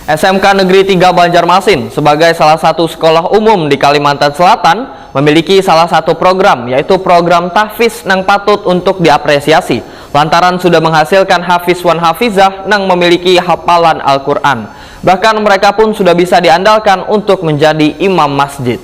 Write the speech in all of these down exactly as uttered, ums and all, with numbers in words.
S M K Negeri tiga Banjarmasin sebagai salah satu sekolah umum di Kalimantan Selatan memiliki salah satu program, yaitu program tahfiz nang patut untuk diapresiasi lantaran sudah menghasilkan hafiz wan hafizah nang memiliki hafalan Al-Quran. Bahkan mereka pun sudah bisa diandalkan untuk menjadi imam masjid.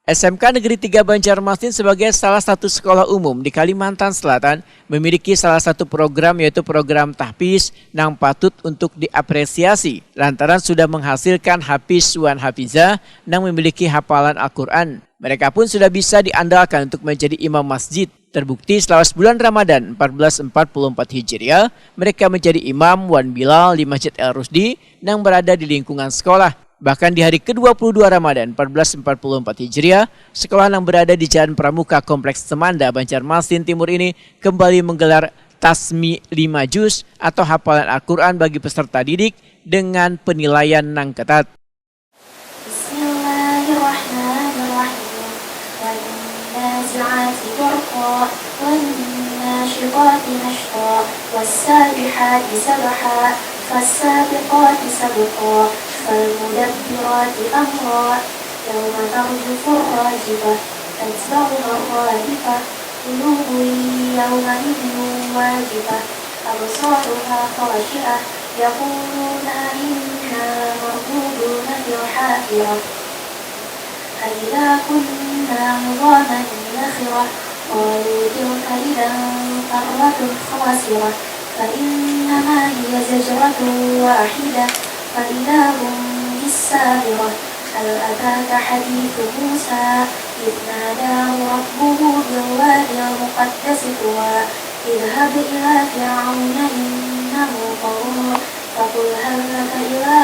S M K Negeri tiga Banjarmasin sebagai salah satu sekolah umum di Kalimantan Selatan memiliki salah satu program, yaitu program tahfiz nang patut untuk diapresiasi lantaran sudah menghasilkan hafiz wan hafizah nang memiliki hafalan Al-Quran. Mereka pun sudah bisa diandalkan untuk menjadi imam masjid. Terbukti selama sebulan Ramadan empat belas empat puluh empat Hijriah, mereka menjadi imam wan bilal di Masjid Al Rusdi nang berada di lingkungan sekolah. Bahkan di hari kedua puluh dua Ramadan empat belas empat puluh empat Hijriah, sekolah yang berada di Jalan Pramuka, Kompleks Semanda, Banjarmasin Timur ini kembali menggelar tasmi lima juz atau hafalan Al-Quran bagi peserta didik dengan penilaian nang ketat. بسم الله الرحمن الرحيم. والنازعات غرقا، والناشطات نشطا، والسابحات سبحا، فالسابقات سبقا، فالمدبرات أمرا، يوم ترجف الراجفة، تتبعها الرادفة، قلوب يومئذ واجفة، أبصارها خاشعة، يقولون إنا لمردودون في الحافرة، أإذا كنا عظاما نخرة، قالوا تلك إذا كرة خاسرة، فإنما هي زجرة واحدة، فإذا هم بالساهرة، هل أتاك حديث موسى، إذ ناداه ربه بالواد المقدس طوى، اذهب إلى فرعون إنه طغى، فقل هل لك إلى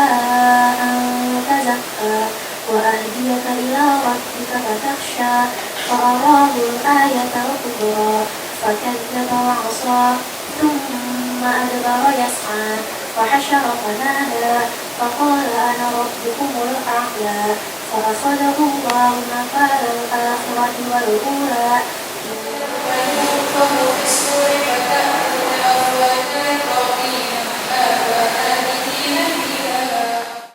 أن تزكى، وأهديك إلى ربك فتخشى، فأراه الآية الكبرى، فكذب وعصى، ثم أدبر يسعى، فحشر فنادى، فقال أنا ربكم الأعلى، فأخذه الله نكال الآخرة والأولى، إن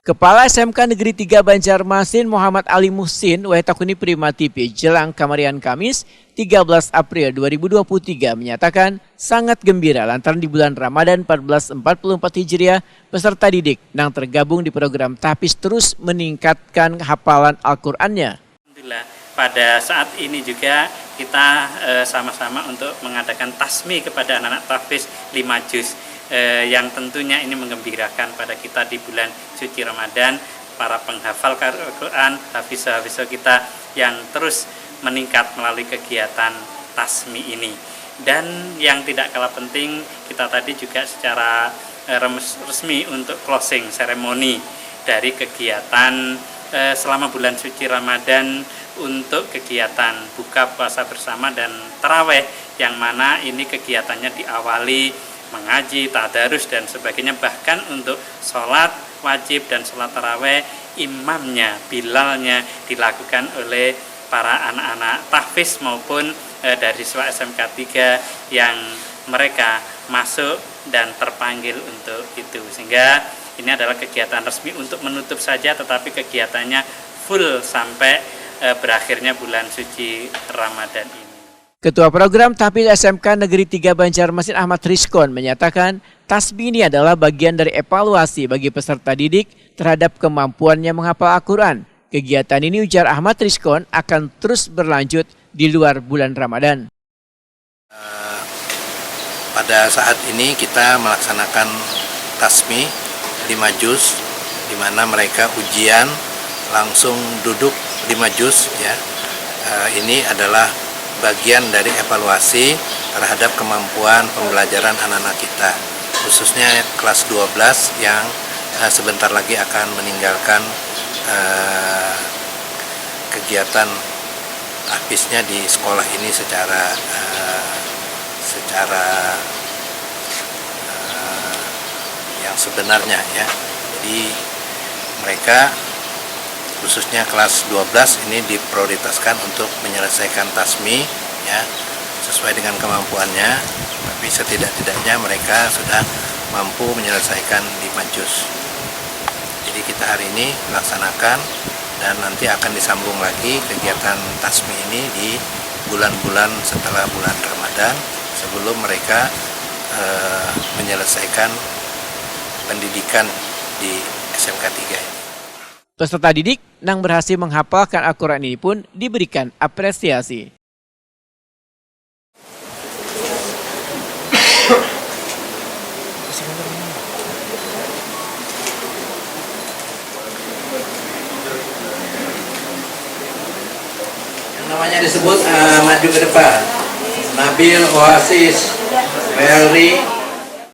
Kepala S M K Negeri tiga Banjarmasin Muhammad Ali Muhsin wayah takuni Prima T V jelang kamarian Kamis tiga belas April dua ribu dua puluh tiga menyatakan sangat gembira lantaran di bulan Ramadan empat belas empat puluh empat Hijriah peserta didik nang tergabung di program tahfiz terus meningkatkan hafalan Al-Qur'annya. Alhamdulillah, pada saat ini juga kita eh, sama-sama untuk mengadakan tasmi kepada anak-anak tahfiz lima juz eh, yang tentunya ini menggembirakan pada kita di bulan suci Ramadan, para penghafal Al-Quran, hafiz-hafiz kita yang terus meningkat melalui kegiatan tasmi ini. Dan yang tidak kalah penting, kita tadi juga secara eh, remes- resmi untuk closing ceremony dari kegiatan eh, selama bulan suci Ramadan untuk kegiatan buka puasa bersama dan taraweh, yang mana ini kegiatannya diawali mengaji, tadarus dan sebagainya, bahkan untuk sholat wajib dan sholat taraweh imamnya, bilalnya dilakukan oleh para anak-anak tahfiz maupun eh, dari siswa S M K tiga yang mereka masuk dan terpanggil untuk itu, sehingga ini adalah kegiatan resmi untuk menutup saja, tetapi kegiatannya full sampai eh, berakhirnya bulan suci Ramadan ini. Ketua Program Tahfiz S M K Negeri tiga Banjarmasin Ahmad Rizkon menyatakan, tasmi ini adalah bagian dari evaluasi bagi peserta didik terhadap kemampuannya menghafal Al-Quran. Kegiatan ini, ujar Ahmad Rizkon, akan terus berlanjut di luar bulan Ramadan. Pada saat ini kita melaksanakan tasmi lima juz, di mana mereka ujian langsung duduk lima juz, ya. Eh, ini adalah bagian dari evaluasi terhadap kemampuan pembelajaran anak-anak kita, khususnya kelas dua belas yang eh, sebentar lagi akan meninggalkan eh, kegiatan tahfiznya di sekolah ini secara eh, secara eh, yang sebenarnya, ya. Jadi mereka khususnya kelas dua belas ini diprioritaskan untuk menyelesaikan tasmi, ya, sesuai dengan kemampuannya, tapi setidak-tidaknya mereka sudah mampu menyelesaikan di Mancus. Jadi kita hari ini melaksanakan dan nanti akan disambung lagi kegiatan tasmi ini di bulan-bulan setelah bulan Ramadan sebelum mereka eh, menyelesaikan pendidikan di S M K tiga ini. Peserta didik nang berhasil menghafalkan Al-Quran ini pun diberikan apresiasi. Yang namanya disebut uh, maju ke depan. Nabil Oasis, Melri,